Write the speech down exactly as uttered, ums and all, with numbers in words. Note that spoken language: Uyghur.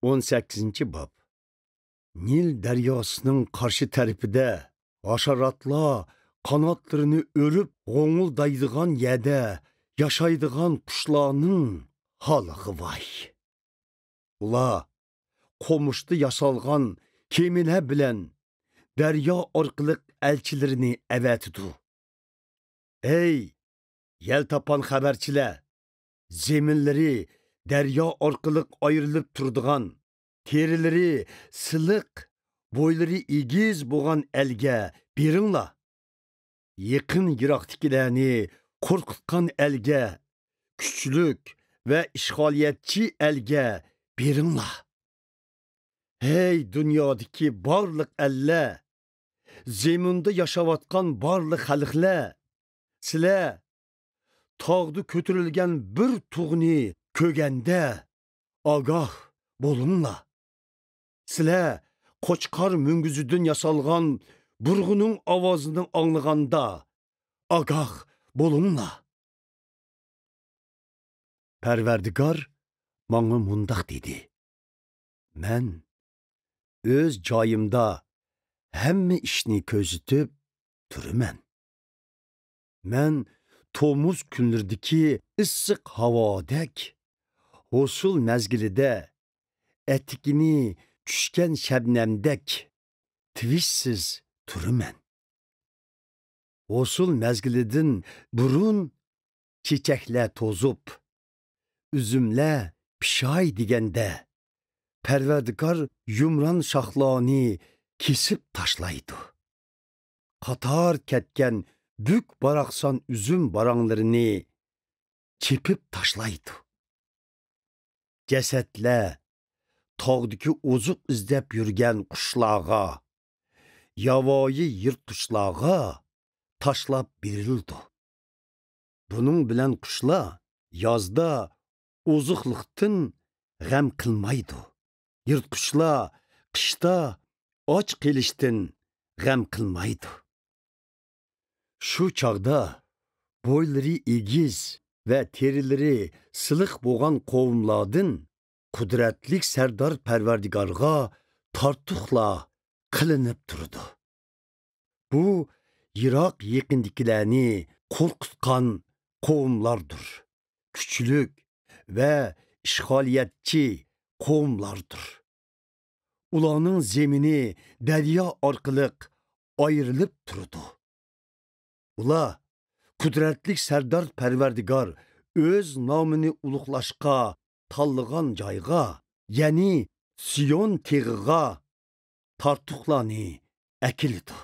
ئون سەككىزىنچى باب. نىل دەرياسىنىڭ قارشى تەرىپىدە، ھاشاراتلار قاناتلىرىنى ئۆرۈپ غوڭۇلدايدىغان يەردە ياشايدىغان قۇشلارنىڭ ھالىغا ۋاي! ئۇلار قومۇشتا ياسالغان كېمىلەر بىلەن دەريا ئارقىلىق ئەلچىلىرىنى ئەۋەتىدۇ. ئەي، يەلتاپان خەۋەرچىلەر! زېمىنلىرى دەريا ئارقىلىق ئايرىلىپ تۇرىدىغان، تېرىلىرى سىلىق، بويلىرى ئېگىز بولغان ئەلگە بېرىڭلار. يېقىن-يىراقتىكىلەرنى قورقۇتقان ئەلگە، كۈچلۈك ۋە ئىشغالىيەتچى ئەلگە بېرىڭلار. ھەي، دۇنيادىكى بارلىق ئەللەر، زېمىندا ياشاۋاتقان بارلىق خەلقلەر، سىلەر تاغدا كۆتۈرۈلگەن بىر تۇغنى كۆرگەندە، ئاگاھ بولۇڭلار. سىلەر قوچقار مۈڭگۈزىدىن ياسالغان بۇرغىنىڭ ئاۋازىنى ئاڭلىغاندا، ئاگاھ بولۇڭلار. پەرۋەردىگار ماڭا مۇنداق دېدى: مەن ئۆز جايىمدا ھەممە ئىشنى كۆزىتىپ تۇرىمەن. مەن تومۇز كۈنلىرىدىكى ئىسسىق ھاۋادەك، ھوسۇل مەزگىلىدە ئەتىكىنى چۈشكەن شەبنەمدەك تىۋىشسىز تۇرىمەن. ھوسۇل مەزگىلىدىن بۇرۇن چېچەكلەر توزۇپ، ئۈزۈملەر پىشاي دېگەندە، پەرۋەردىگار يۇمران شاخلارنى كېسىپ تاشلايدۇ. قاتار كەتكەن بۈك-باراقسان ئۈزۈم باراڭلىرىنى چېپىپ تاشلايدۇ. جەسەتلەر، تاغدىكى ئوزۇق ئىزدەپ يۈرگەن قۇشلارغا، ياۋايى يىرتقۇچلارغا تاشلاپ بېرىلىدۇ. بۇنىڭ بىلەن قۇشلار يازدا ئوزۇقلۇقتىن غەم قىلمايدۇ. يىرتقۇچلار قىشتا ئاچ قېلىشتىن غەم قىلمايدۇ. شۇ چاغدا بويلىرى ئېگىز ۋە تېرىلىرى سىلىق بولغان قوۋملاردىن قۇدرەتلىك سەردار پەرۋەردىگارغا تارتۇقلار قىلىنىپ تۇرىدۇ. بۇ يىراق-يېقىندىكىلەرنى قورقۇتقان قوۋملاردۇر. كۈچلۈك ۋە ئىشغالىيەتچى قوۋملاردۇر. ئۇلارنىڭ زېمىنى دەريا ئارقىلىق ئايرىلىپ تۇرىدۇ. ئۇلار قۇدرەتلىك سەردار پەرۋەردىگار ئۆز نامىنى ئۇلۇغلاشقا تاللىغان جايغا، يەنى سىيون تېغىغا تارتۇقلارنى ئەكېلىدۇ.